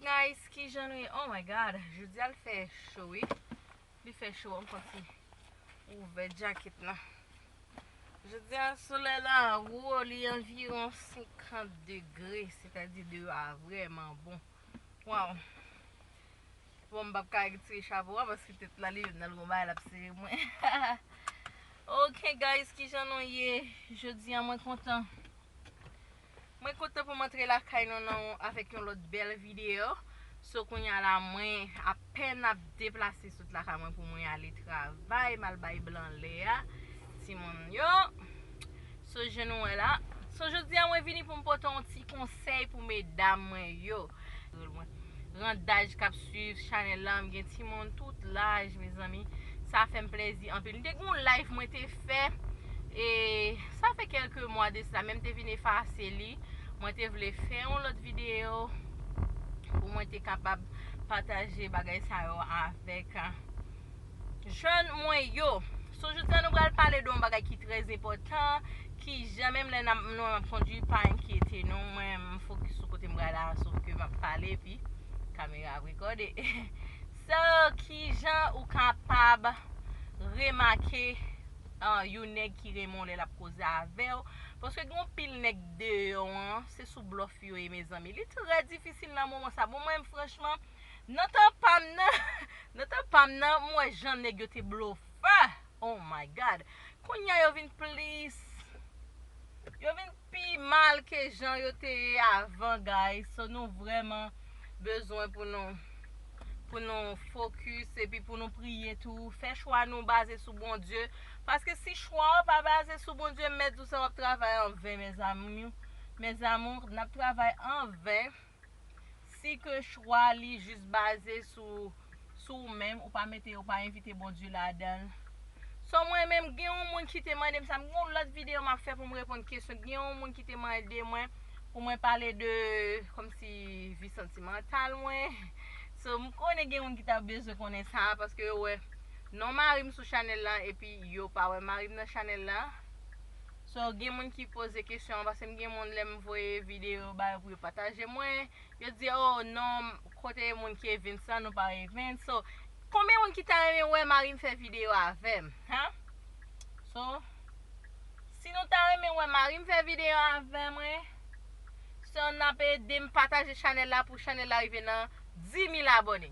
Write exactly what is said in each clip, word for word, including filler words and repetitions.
Guys, kijan nou ye? Oh my God, jodi a l fè cho wi. Li fè cho, m konn si ouvè djakèt lan. Jodi a solèy la wo, li anviwon senkant degre, sètadi deyò a vrèman bon. Wow. Bon, m p ap ka retire chapo a paske tèt la li menm nan l gon bagay l ap sere mwen. Ok guys, kijan nou ye? Jodi a mwen kontan. Mwen kontan pou m antre lakay nou nan avèk yon lòt bèl videyo. So kounye a la mwen apèn ap deplase sot lakay mwen pou mwen ale travay, m al bay blan lè a. Timoun yo. So jan nou wè la. So jodi a mwen vini pou m pote yon ti konsèy pou medam mwen yo. Randaj k ap swiv chanèl la, m gen timoun tout laj, mezanmi. Sa fè m plezi anpil. M te gen yon live mwen te fè, e sa fè kèlke mwa de sa, men m te vin efase li. Mwen te vle fè yon lòt videyo pou mwen te kapab pataje bagay sa yo avèk jèn mwen yo. So, jodi a nou pral pale de yon bagay ki trè enpòtan, ki jan menm lè n ap, nou menm ap kondui, pa enkyete nou. Mwen, m fokis sou kote m pral la, sof ke m ap pale, epi kamera ap rekòde. So, kijan ou kapab remake ah, yon nèg ki renmen w lè l ap koze avè w? Paske gen yon pil nèg deyò an, se sou blòf yo ye, mezanmi. Li trè difisil nan moman sa. Bon, mwen menm, franchman, nan tan pa m nan, nan tan pa m nan, m wè jan nèg yo te blofè. Oh my God. Kounye a yo vin plis, yo vin pi mal ke jan yo te ye avan, guys. So, nou vrèman bezwen pou nou, pou nou fokis epi pou nou priye tou. Fè chwa nou baze sou Bondye. Paske si chwa w pa baze sou Bondye, m mèt di w sa, w ap travay anven, mes amours. Mes amours, n ap travay anven. Si ke chwa li jis baze sou, sou ou menm, ou pa mete, ou pa envite Bondye ladan l. So, mwen menm, gen yon moun ki te mande m sa, m gen yon lòt videyo m ap fè pou m reponn kesyon. Gen yon moun ki te mande mwen pou mwen pale de, kòmsi, vi santimantal mwen. So, m konnen gen moun ki ta bezwen konnen sa, paske yo wè non mari m sou chanèl la, epi yo pa wè mari m nan chanèl la. So, gen moun ki poze kesyon an, paske m gen moun, lè m voye videyo ba yo pou yo pataje mwen, yo di, "Oh, non, kote moun ki Evens lan, nou pa Evens." So, konbyen moun ki ta renmen wè mari m fè videyo avè m? Hen? So, si nou ta renmen wè mari m fè videyo avè mwen, so, n ap ede m pataje chanèl la pou chanèl la rive nan dis mil abòne.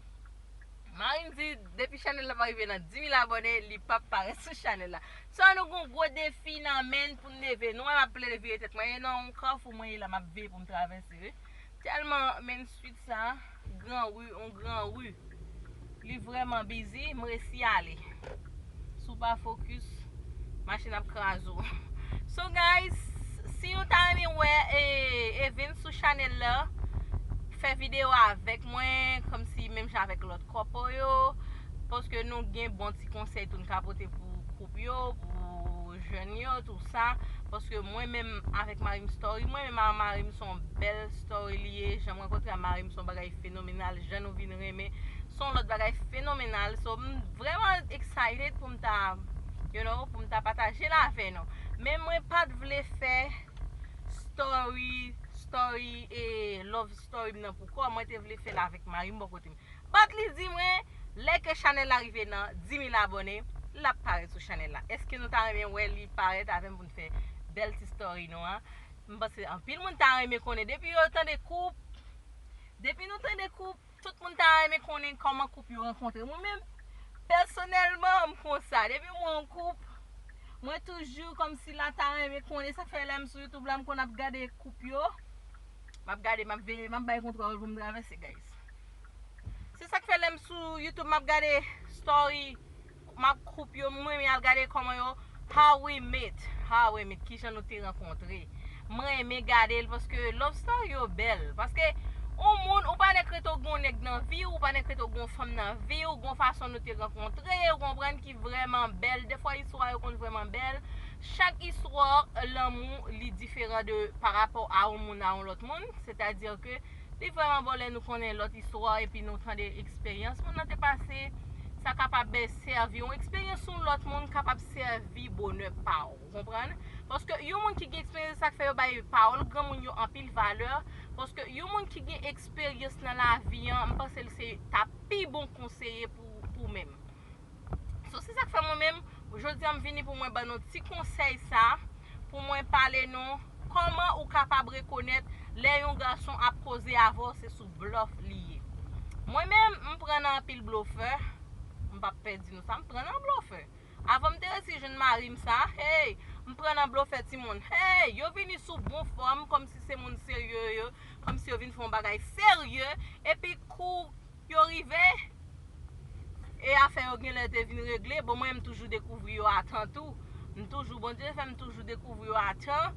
Mari m di, depi chanèl la pa rive nan dis mil abòne, li p ap parèt sou chanèl la. So, nou gon gwo defi nan men n pou n leve. Nou wè m ap plede vire tèt mwen. E nan yon kafou mwen ye la, m ap veye pou m travèse, wi. Tèlman men n swit sa, gran ri, on gran ri. Li vrèman bizi, m resi ale. Si w pa fokis, machin ap kraze w. So, guys, si nou ta renmen wè, eh, Evens sou chanèl la, fè videyo avèk mwen, kòmsi menm jan avèk lòt kòpò yo, paske nou gen bon ti konsèy tou n ka pote pou koup yo, pou jèn yo, tou sa. Paske mwen menm avèk mari m story, mwen menm ak mari m se yon bèl story li ye. Jan m rankontre ak mari m se yon bagay fenomenal, jan nou vin renmen se yon lòt bagay fenomenal. So, m vrèman excited pou m ta, you know, pou m ta pataje l avè nou. Men mwen pa t vle fè story, story e love story m nan pou kò m. Mwen te vle fè l avèk mari m bò kote m. But li di mwen, lè ke chanèl la rive nan dis mil abòne, l ap parèt sou chanèl la. Èske nou ta renmen wè li parèt avè m pou n fè bèl ti story nou an? M panse anpil moun ta renmen konnen. Depi yo tande koup, depi nou tande koup, tout moun ta renmen konnen kòman koup yo rankontre. Mwen menm, pèsonèlman, m konsa. Depi m wè yon koup, mwen toujou kòmsi la ta renmen konnen. Sa k fè lè m sou YouTube la, m konn ap gade koup yo. M ap gade, m ap veye, m ap bay kontwòl pou m travèse, guys. Se sa k fè lè m sou YouTube, m ap gade story, m ap koup yo, m renmen al gade kòman yo, how we meet, how we meet, kijan nou te rankontre. M renmen gade l paske love story yo bèl. Paske yon moun, ou pa nèk rete w gon nèg nan vi w, ou pa nèk rete w gon fanm nan vi w, gon fason nou te rankontre, ou konprann, ki vrèman bèl. Defwa istwa yo konn vrèman bèl. Chak istwa lanmou li diferan de, pa rapò a yon moun a yon lòt moun. Sètadi ke li vrèman bon lè nou konnen lòt istwa epi nou tande eksperyans moun nan te pase. sa kapab sèvi yon eksperyans yon lòt moun kapab sèvi bonè pa w. Ou konprann? Paske yon moun ki gen eksperyans, sa k fè yo bay pawòl granmoun yo anpil valè. Paske yon moun ki gen eksperyans nan lavi an, m panse l se ta pi bon konseye pou, pou menm. So, se sa k fè mwen menm, jodi a m vini pou mwen ban nou ti konsèy sa, pou mwen pale nou kòman ou kapab rekonèt lè yon gason ap koze avè w, se sou blòf li ye. Mwen menm, m pran nan anpil blofè, m p ap pè di nou sa, m pran nan blofè. Avan m te resi jwenn mari m sa, hey, m pran nan blofè timoun. Hey, yo vini sou bon fòm, kòmsi se moun serye yo, kòmsi yo vin fè yon bagay serye, epi kou yo rive, e afè yo genlè te vin regle. Bon, mwen, m toujou dekouvri yo a tan tou. M toujou, Bondye fè m toujou dekouvri yo a tan.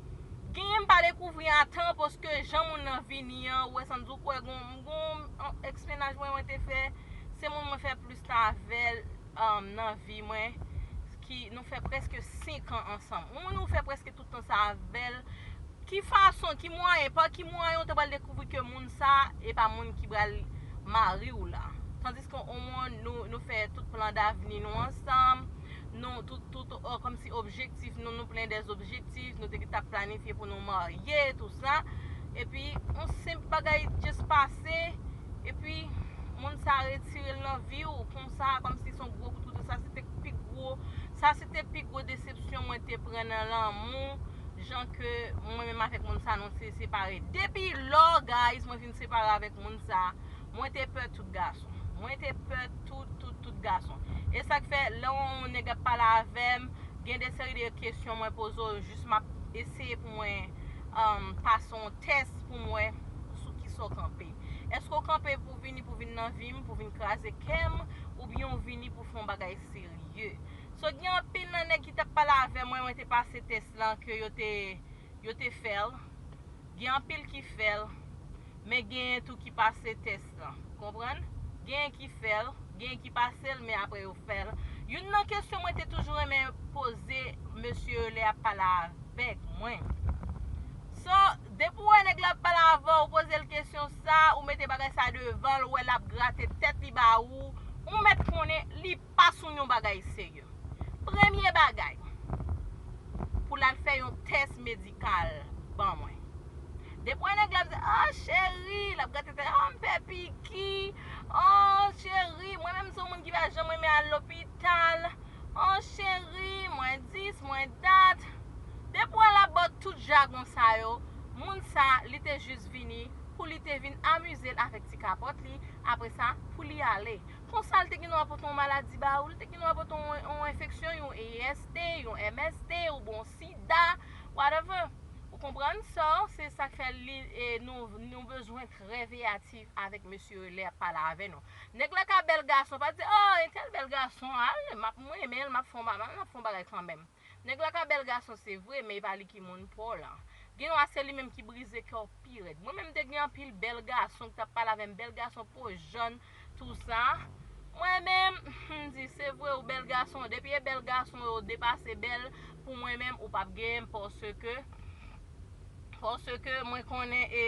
Genyen m pa dekouvri a tan, paske jan moun nan vini an, ou wè sa m di w, kwè gon, gon, on, eks mennaj mwen, mwen te fè, se moun mwen fè plis tan avè l, um, nan vi mwen, ki nou fè prèske senk an ansanm. Yon moun ou fè prèske tout tan sa avè l, ki fason, ki mwayen, pa ki mwayen ou te pral dekouvri ke moun sa, e pa moun ki pral mari w la. Tandiske omwen nou, nou fè tout plan davni nou ansanm, nou tout, tout, o, kòmsi objektif nou, nou plen dè objektif, nou te gentan planifye pou nou marye, tou sa. Epi, yon senp bagay just pase, epi moun sa retire l nan vi w, konsa, kòmsi se yon gwo kout kouto. Sa se te pi gwo, sa se te pi gwo desepsyon mwen te pran nan lanmou, jan ke mwen menm avèk moun sa nou se separe. Depi lò, guys, mwen fin separe avèk moun sa, mwen te pè tout gason. Mwen te pè tout, tout, tout gason. E sa k fè, lè yon nèg ap pale avè m, gen de seri de kesyon mwen poze w, jis m ap eseye pou mwen, um, pase yon tès pou m wè sou kisa w kanpe. Èske w kanpe pou vini, pou vin nan vi m, pou vin kraze kè m, oubyen w vini pou fè yon bagay serye? So, gen anpil nan nèg ki t ap pale avè mwen, mwen te pase tès lan ke yo te, yo te fè l. Gen anpil ki fè l, men genyen tou ki pase tès lan. Konprann? Genyen ki fè l, genyen ki pase l, men apre yo fè l. Youn nan kesyon mwen te toujou renmen poze mesye yo lè y ap pale avèk mwen. So, depi w wè nèg la ap pale avè w, ou poze l kesyon sa, ou mete bagay sa devan l, ou wè l ap grate tèt li ba ou, ou mèt konnen li pa sou yon bagay serye. Premye bagay, pou l al fè yon tès medikal ban mwen. Depi w wè nèg la ap di, "Ah, cheri," l ap grate tèt, "Ah, m fè piki. Oh, cheri, mwen menm se yon moun ki pa janm renmen al lopital. Oh, cheri, mwen dis, mwen dat." Depi w wè l ap ba w tout jagon sa yo, moun sa, li te jis vini pou li te vin amize l avèk ti kapòt li, apre sa, pou li ale. Konsa, l te gen dwa pote yon maladi ba ou, l te gen dwa pote yon, yon enfeksyon, yon E S T, yon M S T, oubyen yon sida, whatever. Ou konprann sa? Se sa k fè li, e, nou, nou bezwen trè veyatif avèk mesye yo lè y ap pale avè nou. Nèg la ka bèl gason, pa di, "Oh, entèl bèl gason, al, m ap, mwen renmen l, m ap fè yon ba-, m ap fè yon bagay kanmenm." Nèg la ka bèl gason, se vre, men e pa li ki moun pa w lan. Gen dwa se li menm ki brize kè w pi rèd. Mwen menm, te gen anpil bèl gason ki t ap pale avè m, bèl gason po jòn, tou sa. Mwen menm, m di, se vre, ou bèl gason. Depi e bèl gason yo depase bèl, pou mwen menm, ou p ap genyen m, paske, paske mwen konnen, e,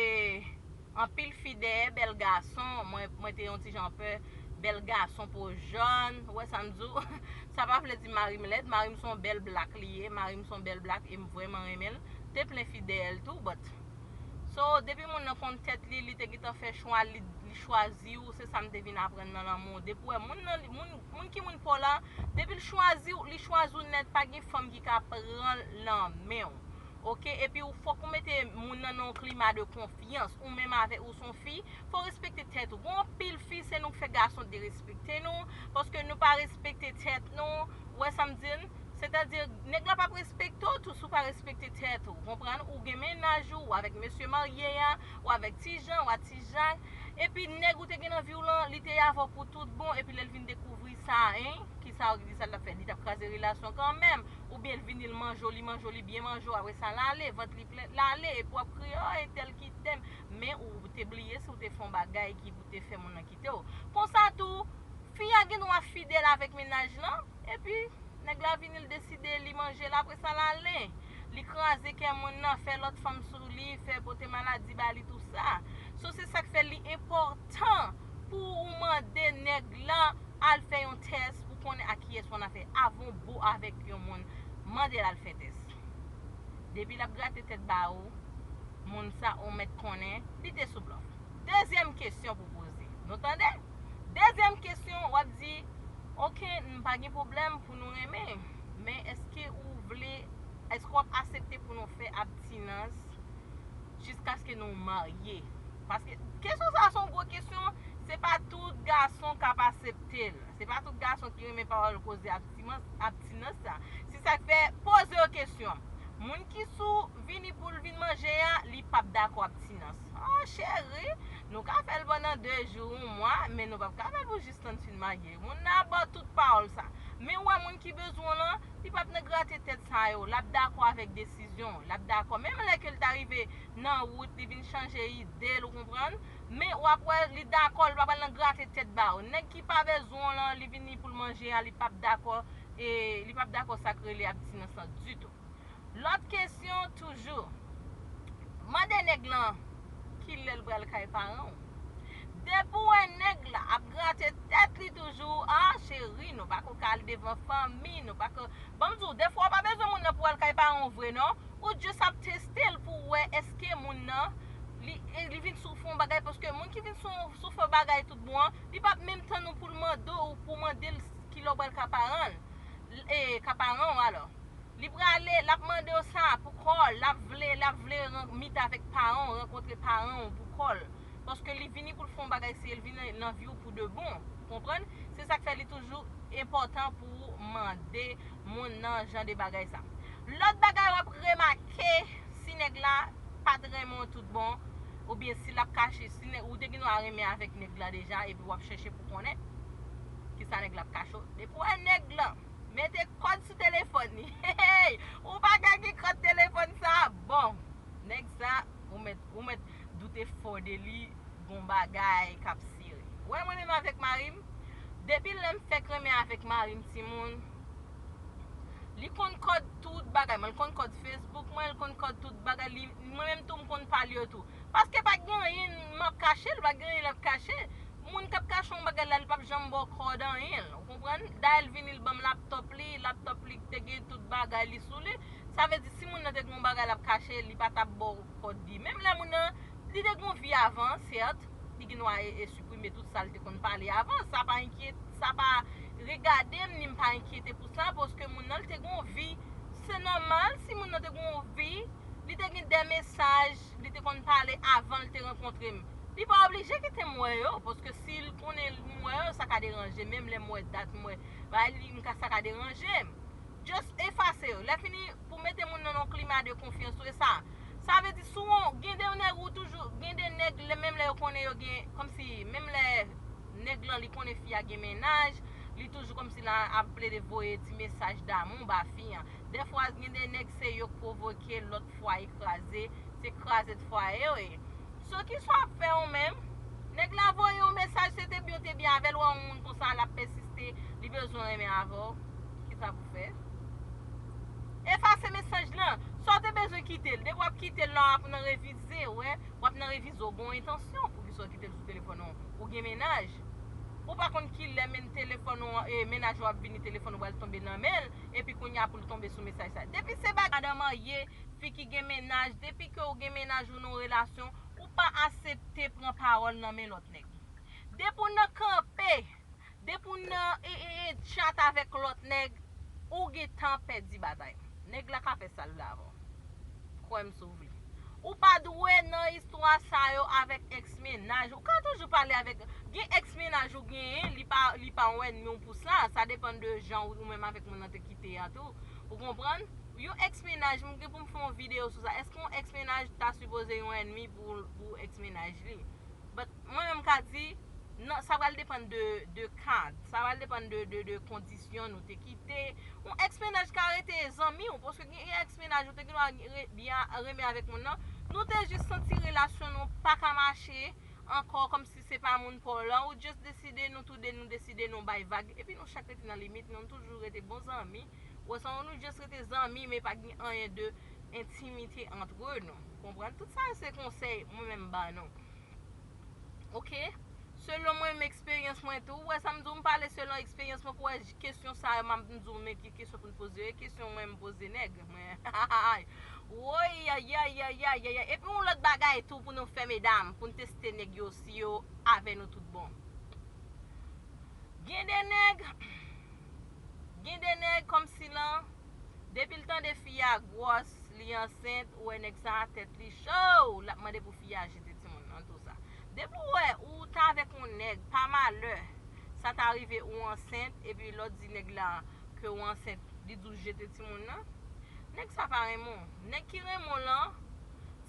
anpil fi dèyè bèl gason. Mwen, mwen te yon ti jan pè bèl gason po jòn. Ou wè sa m di w? Sa pa vle di mari m lèd. Mari m se yon bèl blak li ye. Mari m se yon bèl blak e m vrèman renmen l. Te plen fi dèyè l tou, but. So, depi moun nan konn tèt li, li te gentan fè chwa, li, li chwazi w, se sa m te vin aprann nan lanmou. Depi w wè moun nan, moun, moun ki moun pa w la, depi l chwazi w, li chwazi w nèt, pa gen fanm ki ka pran l nan men w. Oke, epi ou fòk ou mete moun nan nan yon klima de konfyans, ou menm avè ou se yon fi, fò w respekte tèt ou. Gon anpil fi, se nou k fè gason derespekte nou, paske nou pa respekte tèt nou, ou wè sa m di n? Sètadi, nèg la p ap respekte w tou si w pa respekte tèt ou, konprann? Ou gen mennaj ou, ou avèk mesye marye a, ou avèk ti Jan, ou a ti Jak, epi nèg ou te gen nan vi w lan, li te avè w pou tout bon, epi lè l vin dekouvri sa, en, kisa w di sa l t ap fè? Li t ap kraze relasyon kanmenm. Oubyen l vini, l manje w, li manje w, li byen manje w, apre sa l ale, vant li plen, l ale, epi w ap kriye, "Oh, entèl kite m." Men ou te bliye si w te fè yon bagay ki pou te fè moun nan kite w. Konsa tou, fi a gen dwa fidèl avèk mennaj lan, epi nèg la vini, l deside li manje l, apre sa l ale. Li kraze kè moun nan, fè lòt fanm sou li, fè pote maladi ba li, tou sa. So, se sa k fè li enpòtan pou ou mande nèg la Al fè yon tès pou konnen a kiyès ou annafè. Avan w bo avèk yon moun, mande l al fè tès. Depi l ap grate tèt ba ou, moun sa ou mèt konnen li te sou blòf. Dezyèm kesyon pou poze. Nou tande? Dezyèm kesyon, w ap di, oke, m pa gen pwoblèm pou nou renmen, men èske ou vle, èske w ap aksepte pou nou fè abstinans jiskaske nou marye? Paske kesyon sa a se yon gwo kesyon, se pa tout gason k ap aksepte l. Se pa tout gason ki renmen pawòl koze abstinans, abstinans sa. Se sa k fè, poze yo kesyon. Moun ki sou vini pou l vin manje a, li p ap dakò abstinans. Ah, cheri, nou ka fè l pandan de jou, yon mwa, men nou p ap ka fè l pou jis tan n fin marye. Moun nan ap ba w tout pawòl sa. Men w wè moun ki bezwen w lan, li p ap nan grate tèt sa yo. L ap dakò avèk desizyon w. L ap dakò. Menm lè ke l ta rive nan wout, li vin chanje ide l, ou konprann? Men w ap wè li dakò, li pa pral nan grate tèt ba w. Nèg ki pa bezwen w lan, li vini pou l manje a, li p ap dakò, e li p ap dakò sa k rele abstinans lan ditou. Lòt kesyon toujou. Mande nèg lan kilè l pral kay paran w. Depi w wè nèg la ap grate tèt li toujou, ah, cheri, nou pako ka al devan fanmi, nou pako, ban m di w, defwa w pa bezwen moun nan pou w al kay paran w vre non. Ou just ap teste l pou w wè èske moun nan, li, e li vin sou fè yon bagay, paske moun ki vin sou, sou fè bagay tout bon an, li p ap menm tann ou pou l mande w, pou w mande l kilè w pral ka paran l, e, ka paran w alò. Li prale, l ap mande w sa pou kò l, l ap vle, l ap vle ran-, mit avèk paran w, rankontre paran w pou kò l. Paske li vini pou l fè yon bagay serye, li vini nan vi w pou de bon. Ou konprann? Se sa k fè li toujou enpòtan pou w mande moun nan jan de bagay sa. Lòt bagay w ap remake, si nèg la pa t renmen w tout bon, oubyen si l ap kache, si nèg, ou te gen dwa renmen avèk nèg la deja, epi w ap chèche pou konnen kisa nèg la ap kache w. Depi w wè nèg lan mete kòd sou telefòn li. Hey, ou pa ka gen kòd telefòn sa. Bon, nèg sa, ou mèt, ou mèt doute fò de li, gon bagay k ap sere. Wè, mwen menm avèk mari m, depi lè m fèk renmen avèk mari m, timoun, li konn kòd tout bagay mwen, li konn kòd Facebook mwen, li konn kòd tout bagay, li, mwen menm tou, m konn pa l yo tou. Paske pa gen anyen m ap kache l, pa gen anyen l ap kache. Moun k ap kache yon bagay la, li p ap janm ba w kòd anyen l, ou konprann? Dayè l vini, l ban m laptòp li, laptòp li te gen tout bagay li sou li. Sa vle di, si moun nan te gen yon bagay l ap kache, li pa t ap ba w kòd li. Menm lè moun nan, li te gen yon vi avan, sèt, li gen dwa e, e siprime tout sa l te konn pale avan. Sa pa enkyet-, sa pa regade m, ni m pa enkyete pou sa, paske moun nan, li te gen yon vi. Se nòmal, si moun nan te gen yon vi, li te gen de mesaj, li te konn pale avan l te rankontre m. Li pa oblije kite m wè yo, paske si l konnen m wè yo, sa ka deranje. Menm lè m wè dat, m wè bagay li, m ka, sa ka deranje m. Just efase yo. Lè fini, pou mete moun nan yon klima de konfyans, ou e sa. Sa vle di, si w gen de nèg ou toujou, gen de nèg, lè, menm lè yo konnen yo gen, kòmsi, menm lè nèg lan, li konnen fi a gen mennaj, li toujou kòmsi l ap plede voye ti mesaj damou ba fi an. Dèfwa, gen de nèg se yo k pwovoke lòt fwaye kraze, se krazèd fwaye yo ye. So, kisa w ap fè ou menm? Nèg la voye yon mesaj, se te byen, w te byen avè l, ou wè yon moun konsa, l ap pèsiste, li bezwen renmen avè w. Kisa pou fè? Efase mesaj lan. Sa w te bezwen kite l. Depi w ap kite l la, w ap nan revize, wè. W ap nan revize, w gen yon entansyon. Poukisa w kite l sou telefòn ou? Ou gen mennaj. Ou pa konn kilè men telefòn ou, e, mennaj ou ap vini, telefòn ou pral tonbe nan men l, epi kounye a pou l tonbe sou mesaj sa. Depi se bagay madan marye, fi ki gen mennaj, depi ke w gen mennaj ou nan yon relasyon, ou pa aksepte pran pawòl nan men lòt nèg. Depi w nan kanpe, depi w nan, e, e, e, chat avèk lòt nèg, ou gentan pèdi batay. Nèg la ka fè sa l vle avè w. Kwè m si w vle. Ou pa dwe nan istwa sa yo avèk èks mennaj. Ou ka toujou pale avèk, gen èks mennaj ou genyen, li pa, li pa yon ènmi w pou sa. Sa depann de jan ou, ou menm avèk moun nan te kite a tou. Ou konprann? Yon èks mennaj, m gen pou m fè yon videyo sou sa. Èske yon èks mennaj ta sipoze yon ènmi pou, pou èks mennaj li? But mwen menm ka di, nan, sa pral depann de, de kad, sa pral depann de, de, de kondisyon nou te kite. Yon èks mennaj ka rete zanmi w, paske gen èks mennaj ou te gen dwa re-, byen renmen avèk moun nan. Nou te jis santi relasyon nou pa ka mache ankò, kòmsi se pa moun pa w lan, ou just deside, nou toude, nou deside, nou bay vag, epi nou chak rete nan limit, nou toujou rete bon zanmi. Ou wè sa, nou just rete zanmi, men pa gen anyen de entimite antre nou. Konprann? Tout sa se konsèy mwen menm ba nou. Oke? Selon mwen menm eksperyans mwen tou, ou wè sa m di w, m pale selon eksperyans mwen, pou wè kesyon sa yo, m ap di w men ki kesyon pou n poze yo, e kesyon mwen m poze nèg mwen. Woy, ayayayayayay. Epi yon lòt bagay tou pou nou fè, medam, pou n teste nèg yo si yo avè nou tout bon. Gen de nèg, gen de nèg kòmsi lan, depi l tande fi a gwòs, li ansent, ou wè nèg sa a tèt li cho, l ap mande pou fi a jete timoun nan, tou sa. Depi w wè ou t avèk yon nèg, pa malè, sa ta rive ou ansent, epi lè w di nèg la ke ou ansent, li di w jete timoun nan, nèg sa pa renmen w. Nèg ki renmen w lan,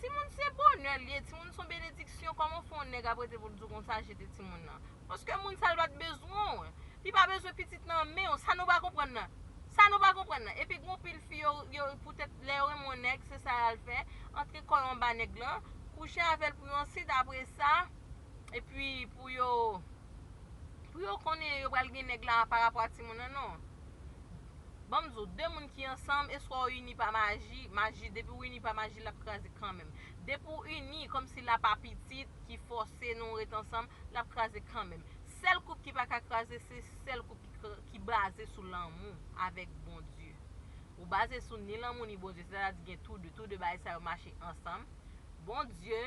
timoun se bonè l ye, timoun se yon benediksyon, kòman w fè yon nèg ap rete pou l di w konsa jete timoun nan? Paske moun sa l pa t bezwen w. Li pa bezwen pitit nan men w. Sa nou pa konprann nan. Sa nou pa konprann nan. Epi gen yon pil fi yo, yo poutèt lè yo renmen yon nèg, se sa y al fè. Antre kò yo anba nèg lan, kouche avè l pou yo ansent apre sa. Epi pou yo, pou yo konnen yo pral gen nèg la pa rapò a timoun nan, non. Ban m di w, de moun ki ansanm, eswa w ini pa maji, maji, depi w ini pa maji, l ap kraze kanmenm. Depi w ini, kòmsi l apa pitit ki fòse nou ret ansanm, l ap kraze kanmenm. Sèl koup ki pa ka kraze, se sèl koup ki, ki baze sou lanmou avèk Bondye. Ou baze sou ni lanmou ni Bondye, sètadi gen tou de, tou de bagay sa yo mache ansanm. Bondye,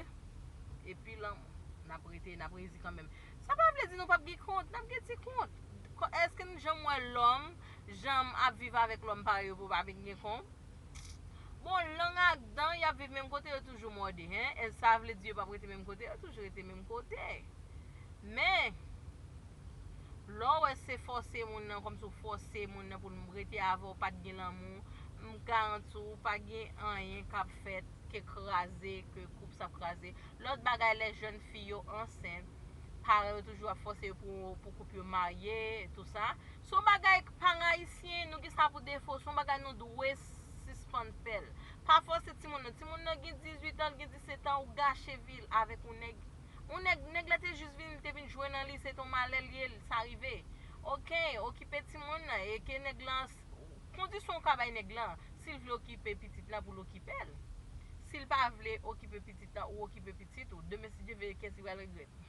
epi lanmou. N ap rete, n ap rezi kanmenm. Sa pa vle di nou p ap gen kont, n ap gen ti kont. Èske n janm wè lòm, janm ap viv avèk lòm parèy yo pou pa vin gen kont? Bon, lang ak dan, y ap viv menm kote, yo toujou mòde, hen? Èske sa vle di yo p ap rete menm kote? Yo toujou rete menm kote. Men, lè w wè se fòse moun nan, kòmsi w fòse moun nan pou l rete avè w, pa t gen lanmou, m garanti w, pa gen anyen k ap fèt ke kraze, ke koup sa ap kraze. Lòt bagay, lè jèn fi yo ansent, paran yo toujou ap fòse yo pou, pou koup yo marye, tou sa. Se yon bagay paran ayisyen, nou gen sa pou defo, se yon bagay nou dwe sispann fè l. Pa fòse timoun nan. Timoun nan gen dizuit an, l gen disèt an, ou gache vi l avèk yon nèg. Yon nèg, nèg la te jis vin, li te vin jwe nan li, se te yon malè l ye, sa rive. Oke, okipe timoun nan, e ke nèg lan, kondisyon w ka bay nèg lan, si l vle okipe pitit lan pou l okipe l. Si l pa vle okipe pitit lan, ou okipe pitit ou. Demen, si Dye vle, kèt li pral regrèt.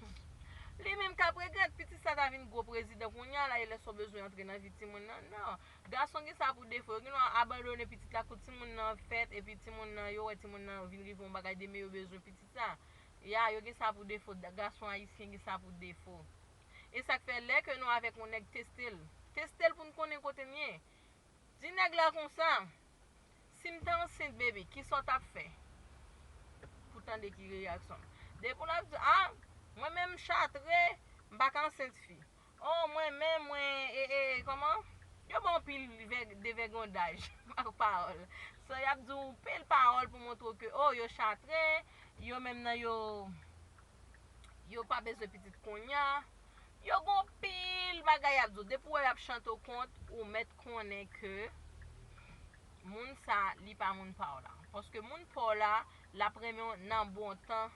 Li menm k ap regrèt, pitit sa ta vin gwo prezidan kounye a la, e lè sa w bezwen antre nan vi timoun nan, non. Gason gen sa pou defo, yo gen dwa abandone pitit la kou timoun nan fèt, epi timoun nan, yo wè timoun nan vin rive yon bagay de men yo bezwen pitit sa. Ya, yo gen sa pou defo, gason ayisyen gen sa pou defo. E sa k fè lè ke nou avèk yon nèg, teste l. Teste l pou n konnen kote n ye. Di nèg la konsa, si m te ansent, baby, kisa w t ap fè? Pou tande ki reyaksyon l. Depi w ap di, a, mwen menm m chatre, m pa ka ansent fi. O, mwen menm, mwen, e, e, kòman? Yo ba w anpil vè-, devègondaj ak pawòl. So, y ap di w anpil pawòl pou montre w ke, o, yo chatre, yo menm nan yo, yo pa bezwen pitit kounye a. Yo gen anpil bagay y ap di w. Depi w wè y ap chante w kont, ou mèt konnen ke moun sa, li pa moun pa w la. Paske moun pa w la, l ap renmen w nan bon tan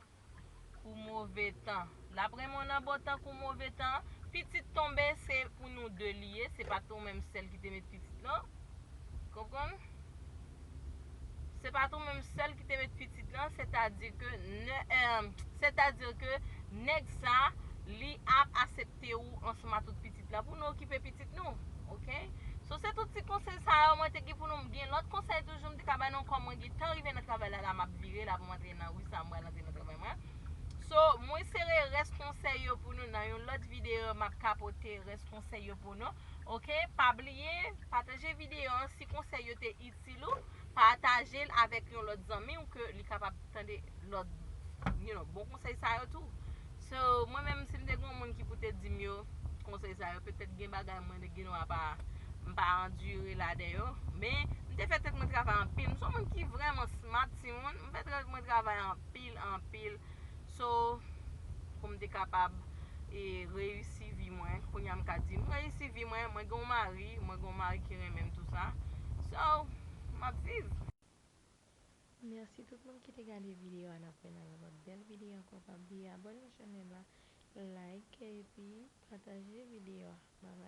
kou move tan. L ap renmen w nan bon tan kou move tan. Pitit tonbe, se pou nou de li ye, se pa tou menm sèl ki te met pitit lan. Konprann? Se pa tou menm sèl ki te met pitit lan, sètadi ke nè-, eh, sètadi ke nèg sa, li ap aksepte ou ansanm a tout pitit la pou nou okipe pitit nou, oke? So, se tout ti konsèy sa yo mwen te gen pou nou. M gen lòt konsèy toujou m te ka bay nou, kòm mwen gen tan rive nan travay la, la m ap vire, la pou m antre nan wi sa, m pral antre nan travay mwen. So, mwen sere rès konsèy yo pou nou nan yon lòt videyo, m ap ka pote rès konsèy yo pou nou, oke? Pa bliye, pataje videyo an, si konsèy yo te itil ou, pataje l avèk yon lòt zanmi w ke li kapab tande lòt, you know, bon konsèy sa yo tou. So, mwen menm, si m te gen yon moun ki pou te di m yo, konsèy sa yo, petèt gen bagay mwen te gen dwa pa, m pa andire ladan yo. Men, m te fè tèt mwen travay anpil. M se yon moun ki vrèman smart, timoun. M fè tèt mwen travay anpil, anpil. So, pou m te kapab, e, reyisi vi mwen. Kounye a m ka di, m reyisi vi mwen, mwen gen yon mari, mwen gen yon mari ki renmen m, tou sa. So, m ap viv. Mèsi tout moun ki te gade videyo a. N ap wè nan yon lòt bèl videyo ankò. Pa bliye abòne nan chanèl la, like epi pataje videyo a. Babay.